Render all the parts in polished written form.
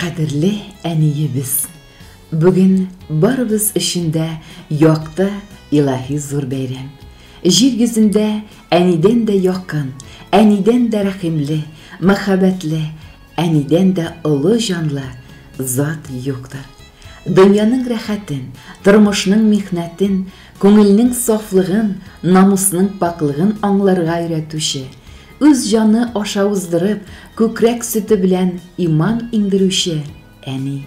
Кадерле әниебез! Бүген барыбыз өчен дә якты, илаһи зур бәйрәм. Җир йөзендә әнидән дә якын, әнидән дә рәхимле, мәхәббәтле, әнидән дә олы җанлы зат юктыр. Дөньяның рәхәтен, тормышның михнәтен, күңелнең сафлыгын, намусның пакьлыгын аңларга өйрәтүче, үз җаны аша уздырып, күкрәк сөте белән иман иңдерүче әни.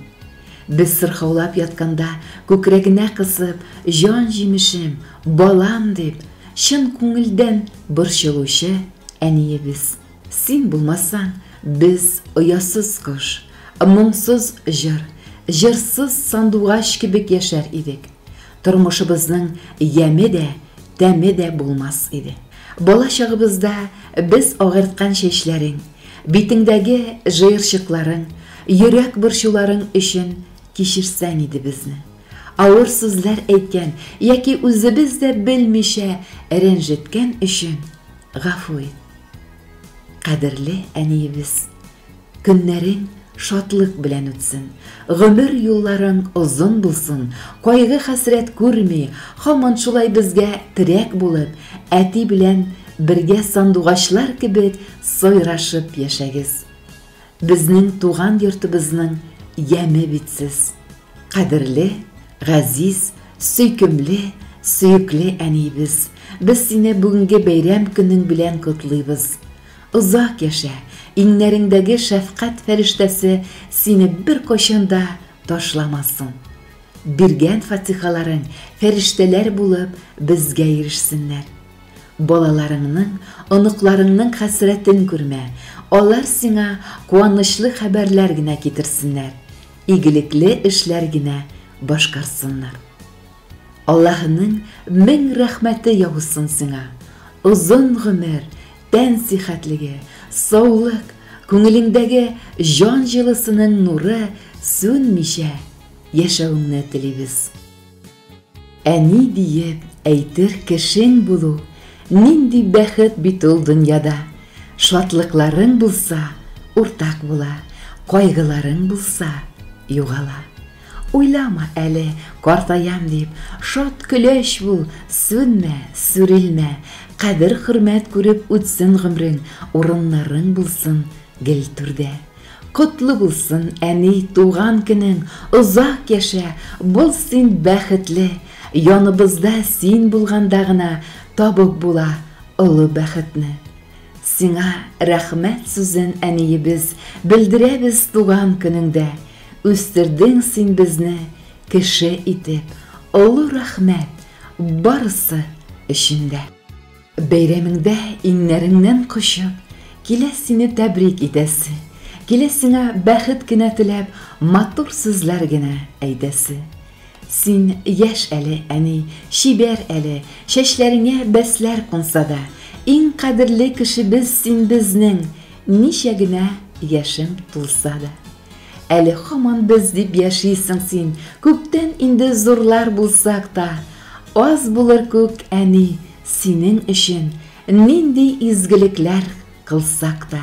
Без сырхаулап ятканда күкрәгенә кысып, җан җимешем, балам дип, чын күңелдән борчылучы әниебез. Син булмасаң, без оясыз кош, моңсыз җыр, җырсыз сандугач кебек яшәр идек. Тормышыбызның яме дә, тәме дә булмас иде. Бала чагыбызда без агарткан чәчләрең, битеңдәге җыерчыкларың, йөрәк борчуларың өчен кичерсәң иде безне. Авыр сүзләр әйткән яки үзебез дә белмичә рәнҗеткән өчен гафу ит. Кадерле әниебез, көннәрең шатлык белән үтсен, гомер юлларың озын булсын, кайгы-хәсрәт күрми, һаман шулай безгә терәк булып, әти белән бергә сандугачлар кебек сайрашып яшәгез. Безнең туган йортыбызның яме бит сез. Кадерле, газиз, сөйкемле, сөекле әниебез, без сине бүгенге бәйрәм көнең белән котлыйбыз. Озак яшә, иңнәреңдәге шәфкать фәрештәсе сине беркайчан да ташламасын. Биргән фатихаларың фәрештәләр булып безгә ирешсеннәр. Балаларыңның, оныкларыңның хәсрәтен күрмә, алар сиңа куанычлы хәбәрләр генә китерсеннәр, игелекле эшләр генә башкарсыннар. Аллаһының мең рәхмәте яусын сиңа. Озын гомер, тән сихәтлеге, саулык, күңелеңдәге җан җылысының нуры сүнмичә яшәвеңне телибез. Әни диеп әйтер кешең булу, нинди бәхет бит ул дөньяда. Шатлыкларың булса, уртак була, кайгыларың булса, югала. Уйлама әле, картаям дип, шат көләч бул, сүнмә, сүрелмә, кадер-хөрмәт күреп үтсен гомрең, урыннарың булсын гел түрдә. Котлы булсын, әни, туган көнең, озак яшә, бул син бәхетле, яныбызда син булганда гына табып була олы бәхетне. Сиңа рәхмәт сүзен, әниебез, белдерәбез туган көнеңдә. Үстердең син безне кеше итеп, олы рәхмәт барысы өчен дә. Бәйрәмеңдә иңнәреңнән кочып, килә сине тәбрик итәсе, килә сиңа бәхет кенә теләп, матур сүзләр генә әйтәсе. Син яшь әле, әни, чибәр әле, чәчләреңә бәсләр кунса да, иң кадерле кешебез син безнең, ничә генә яшең тулса да. Әле һаман без дип яшисең син, күптән инде зурлар булсак та, аз булыр күк, әни, синең өчен нинди изгелекләр кылсак та.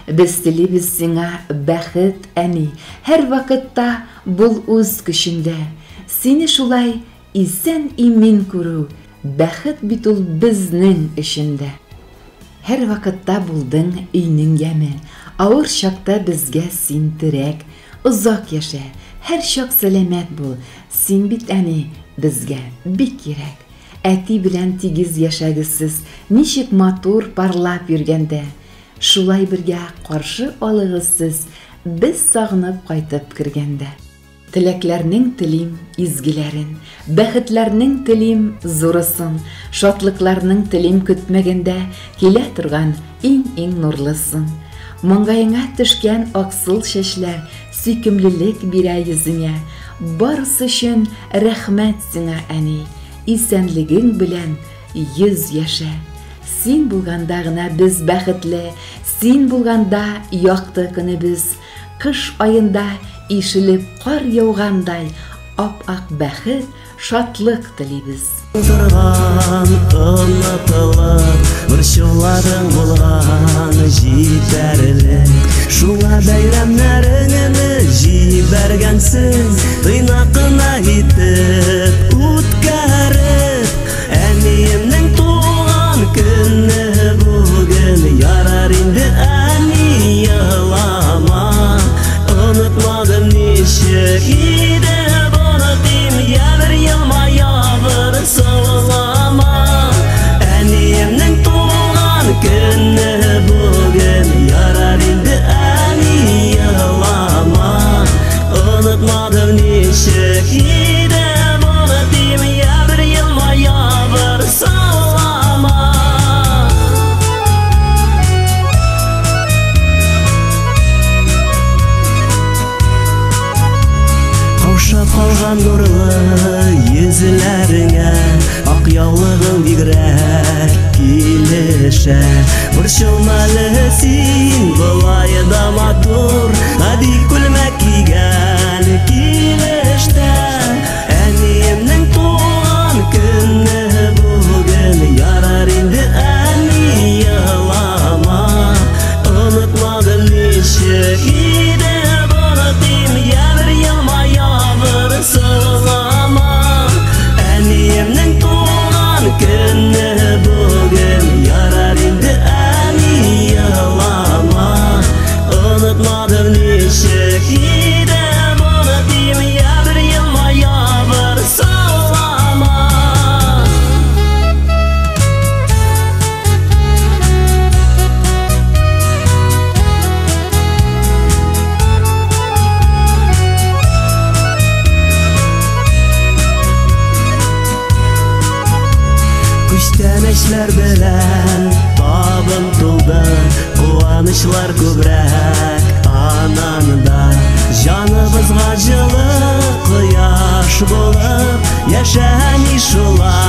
Без телибез сиңа бәхет, әни, һәрвакытта бул үз көчеңдә. Сине шулай исән-имин күрү, бәхет бит ул безнең өчен дә. Һәрвакытта булдың өйнең яме, авыр чакта безгә син терәк. Озак яшә, һәрчак сәламәт бул, син бит, әни, безгә бик кирәк. Әти белән тигез яшәгез сез, ничек матур парлап йөргәндә. Шулай бергә каршы алыгыз сез, без сагынып кайтып кергәндә. Теләкләрнең телим изгеләрен, бәхетләрнең телим зурысын, шатлыкларның телим көтмәгәндә килә торган иң-иң нурлысын. Маңгаеңа төшкән аксыл чәчләр сөйкемлелек бирә йөзеңә. Барысы өчен рәхмәт сиңа, әни, исәнлегең белән 100 яшә. Син булганда гына без бәхетле, син булганда якты көнебез. Кыш аенда ишелеп кар яугандай ап-ак бәхет, шатлык телибез. Торган онытылып, борчуларың булган җитәрлек. Шуңа бәйрәмнәреңне җибәргәнсең, тыйнак кына итеп үткәреп. Әниемнең туган көне бүген, ярар инде әни елама. Онытмадым ничек иде онытыйм, я бер елмая, бер саулама. Әниемнең туган көне бүген, ярар инде әни елама. Онытмадым ничек иде онытыйм, я бер елмая, бер саулама. Каушап калган нурлы йөзләреңә ак яулыгың бигрәк килешә. Борчылма әле син, болай да матур, гади күлмәк кигән килештә. Әниемнең туган көне бүген, ярар инде әни елама. Онытмадым ничек иде онытыйм, я бер елмая, бер сылама. Әниемнең туган көне бүген, ярар инде әни елама. Онытмадым ничек иде онытыйм, я бер елмая, бер сылама. Күчтәнәчләр белән табын тулды, куанычлар күбрәк ананда. Җаныбызга җылы кояш булып, яшә әни шулай.